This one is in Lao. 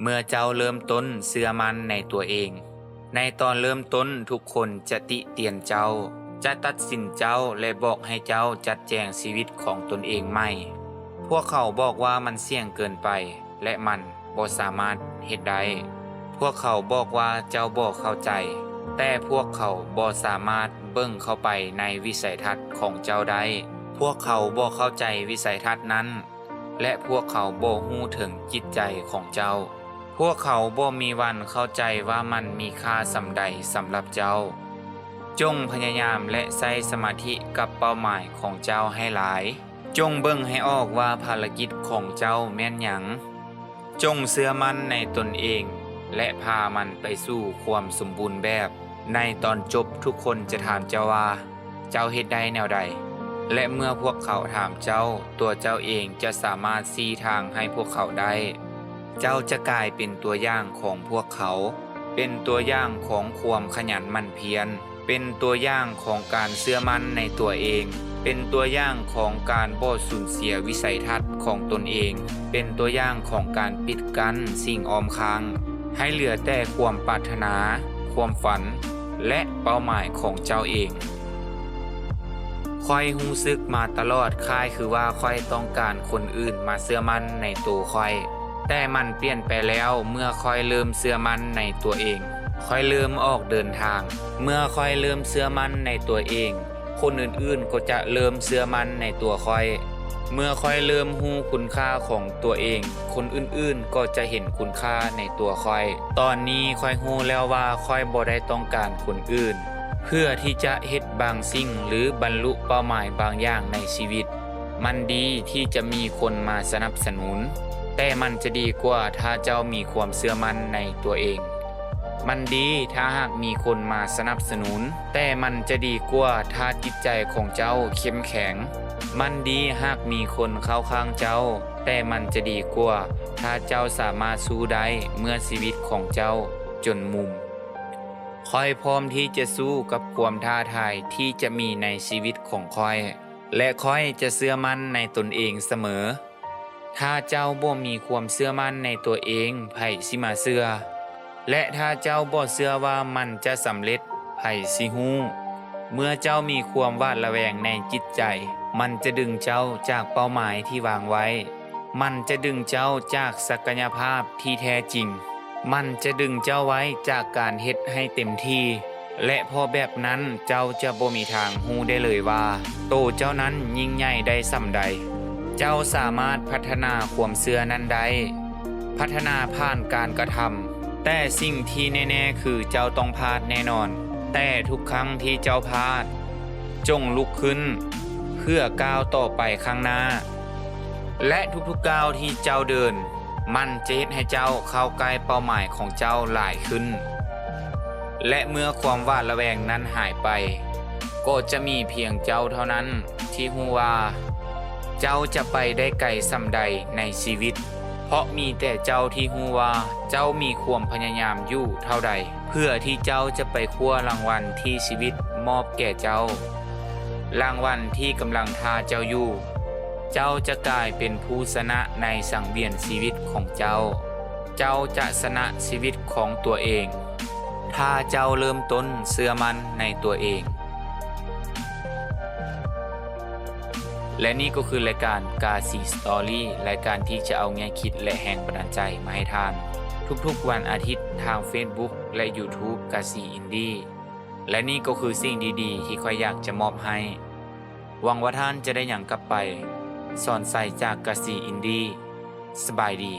ເມື່ອເຈົ້າເລີ່ມຕົ້ນເຊື່ອໝັ້ນໃນຕົວເອງ, ໃນຕອນເລີ່ມຕົ້ນທຸກຄົນຈະຕິຕຽນເຈົ້າ, ຈະຕັດສິນເຈົ້າ ແລະ ບອກໃຫ້ເຈົ້າຈັດແຈງຊີວິດຂອງຕົນເອງໃໝ່. ພວກເຂົາບອກວ່າມັນສ່ຽງເກີນໄປ ແລະ ມັນບໍ່ສາມາດເຮັດໄດ້. ພວກເຂົາບອກວ່າເຈົ້າບໍ່ເຂົ້າໃຈ, ແຕ່ພວກເຂົາບໍ່ສາມາດເບິ່ງເຂົ້າໄປໃນວິໄສທັດຂອງເຈົ້າໄດ້. ພວກເຂົາບໍ່ເຂົ້າໃຈວິໄສທັດນັ້ນ ແລະ ພວກເຂົາບໍ່ຮູ້ເຖິງຈິດໃຈຂອງເຈົ້າ. ພວກເຂົາບໍ່ມີວັນເຂົ້າໃຈວ່າມັນມີຄ່າສ່ຳໃດສຳລັບເຈົ້າ. ຈົ່ງພະຍາຍາມ ແລະ ໃຊ້ສະມາທິກັບເປົ້າໝາຍຂອງເຈົ້າໃຫ້ຫຼາຍ. ຈົ່ງເບິ່ງໃຫ້ອອກວ່າພາລະກິດຂອງເຈົ້າແມ່ນຫຍັງ. ຈົ່ງເຊື່ອໝັ້ນໃນຕົນເອງ ແລະ ພາມັນໄປສູ່ຄວາມສົມບູນແບບ. ໃນຕອນຈົບ, ທຸກຄົນຈະຖາມເຈົ້າວ່າ, ເຈົ້າເຮັດໄດ້ແນວໃດ? ແລະ ເມື່ອພວກເຂົາຖາມເຈົ້າ, ຕົວເຈົ້າເອງຈະສາມາດຊີ້ທາງໃຫ້ພວກເຂົາໄດ້. ເຈົ້າຈະກາຍເປັນຕົວຢ່າງຂອງພວກເຂົາ, ເປັນຕົວຢ່າງຂອງຄວາມຂະຫຍັນໝັ່ນພຽນ, ເປັນຕົວຢ່າງຂອງການເຊື່ອໝັ້ນໃນຕົວເອງ, ເປັນຕົວຢ່າງຂອງການບໍ່ສູນເສຍວິໄສທັດຂອງຕົນເອງ, ເປັນຕົວຢ່າງຂອງການປິດກັ້ນສິ່ງອ້ອມຂ້າງ, ໃຫ້ເຫຼືອແຕ່ຄວາມປາດຖະໜາ, ຄວາມຝັນ ແລະ ເປົ້າໝາຍຂອງເຈົ້າເອງ. ຂ້ອຍຮູ້ສຶກມາຕະຫຼອດຄ້າຍຄືວ່າຂ້ອຍຕ້ອງການຄົນອື່ນມາເຊື່ອໝັ້ນໃນໂຕຂ້ອຍ, ແຕ່ມັນປ່ຽນໄປແລ້ວເມື່ອຂ້ອຍເລີ່ມເຊື່ອໝັ້ນໃນຕົວເອງ. ຂ້ອຍເລີ່ມອອກເດີນທາງ. ເມື່ອຂ້ອຍເລີ່ມເຊື່ອໝັ້ນໃນຕົວເອງ, ຄົນອື່ນໆກໍຈະເລີ່ມເຊື່ອໝັ້ນໃນຕົວຂ້ອຍ. ເມື່ອຂ້ອຍເລີ່ມຮູ້ຄຸນຄ່າຂອງຕົວເອງ, ຄົນອື່ນໆກໍຈະເຫັນຄຸນຄ່າໃນຕົວຂ້ອຍ. ຕອນນີ້ຂ້ອຍຮູ້ແລ້ວວ່າຂ້ອຍບໍ່ໄດ້ຕ້ອງການຄົນອື່ນ ເພື່ອທີ່ຈະເຮັດບາງສິ່ງ ຫຼື ບັນລຸເປົ້າໝາຍບາງຢ່າງໃນຊີວິດ. ມັນດີທີ່ຈະມີຄົນມາສະໜັບສະໜູນ, ແຕ່ມັນຈະດີກວ່າຖ້າເຈົ້າມີຄວາມເຊື່ອໝັ້ນໃນຕົວເອງ. ມັນດີຖ້າຫາກມີຄົນມາສະໜັບສະໜູນ, ແຕ່ມັນຈະດີກວ່າຖ້າຈິດໃຈຂອງເຈົ້າເຂັ້ມແຂງ. ມັນດີຫາກມີຄົນເຂົ້າຂ້າງເຈົ້າ, ແຕ່ມັນຈະດີກວ່າຖ້າເຈົ້າສາມາດສູ້ໄດ້ເມື່ອຊີວິດຂອງເຈົ້າຈົນມຸມ. ຂ້ອຍພ້ອມທີ່ຈະສູ້ກັບຄວາມທ້າທາຍທີ່ຈະມີໃນຊີວິດຂອງຂ້ອຍ, ແລະ ຂ້ອຍຈະເຊື່ອໝັ້ນໃນຕົນເອງສະເໝີ. ຖ້າເຈົ້າບໍ່ມີຄວາມເຊື່ອໝັ້ນໃນຕົວເອງ, ໃຜຊິມາເຊື່ອ? ແລະ ຖ້າເຈົ້າບໍ່ເຊື່ອວ່າມັນຈະສຳເລັດ, ໃຜຊິຮູ້? ເມື່ອເຈົ້າມີຄວາມຫວາດລະແວງໃນຈິດໃຈ, ມັນຈະດຶງເຈົ້າຈາກເປົ້າໝາຍທີ່ວາງໄວ້. ມັນຈະດຶງເຈົ້າຈາກສັກກະຍະພາບທີ່ແທ້ຈິງ. ມັນຈະດຶງເຈົ້າໄວ້ຈາກການເຮັດໃຫ້ເຕັມທີ່. ແລະ ເພາະແບບນັ້ນເຈົ້າຈະບໍ່ມີທາງຮູ້ໄດ້ເລີຍວ່າໂຕເຈົ້ານັ້ນຍິ່ງໃຫຍ່ໄດ້ສ່ຳໃດ. ເຈົ້າສາມາດພັດທະນາຄວາມເຊື່ອນັ້ນໄດ້, ພັດທະນາຜ່ານການກະທຳ, ແຕ່ສິ່ງທີ່ແນ່ໆຄືເຈົ້າຕ້ອງພາດແນ່ນອນ. ແຕ່ທຸກຄັ້ງທີ່ເຈົ້າພາດ, ຈົ່ງລຸກຂຶ້ນເພື່ອກ້າວຕໍ່ໄປຂ້າງໜ້າ, ແລະ ທຸກໆກ້າວທີ່ເຈົ້າເດີນ, ມັນຈະເຮັດໃຫ້ເຈົ້າເຂົ້າໃກ້ເປົ້າໝາຍຂອງເຈົ້າຫຼາຍຂຶ້ນ. ແລະ ເມື່ອຄວາມຫວາດລະແວງນັ້ນຫາຍໄປ, ກໍຈະມີພຽງເຈົ້າເທົ່ານັ້ນທີ່ຮູ້ວ່າເຈົ້າຈະໄປໄດ້ໄກສ່ຳໃດໃນຊີວິດ, ເພາະມີແຕ່ເຈົ້າທີ່ຮູ້ວ່າເຈົ້າມີຄວາມພະຍາຍາມຢູ່ເທົ່າໃດ ເພື່ອທີ່ເຈົ້າຈະໄປຄວ້າລາງວັນທີ່ຊີວິດມອບແກ່ເຈົ້າ, ລາງວັນທີ່ກຳລັງຖ້າເຈົ້າຢູ່. ເຈົ້າຈະກາຍເປັນຜູ້ຊະນະໃນສັງວຽນຊີວິດຂອງເຈົ້າ. ເຈົ້າຈະຊະນະຊີວິດຂອງຕົວເອງ ຖ້າເຈົ້າເລີ່ມຕົ້ນເຊື່ອໝັ້ນໃນຕົວເອງ. ແລະ ນີ້ກໍຄືລາຍການ Kasi Story, ລາຍການທີ່ຈະເອົາແງ່ຄິດ ແລະ ແຮງບັນດານໃຈມາໃຫ້ທ່ານ ທຸກໆວັນອາທິດທາງ Facebook ແລະ YouTube Kasi Indie. ແລະ ນີ້ກໍຄືສິ່ງດີໆທີ່ຂ້ອຍຢາກຈະມອບໃຫ້. ຫວັງວ່າທ່ານຈະໄດ້ຫຍັງກັບໄປ. ສອນໄຊຈາກກະສີອິນດີ. ສະບາຍດີ.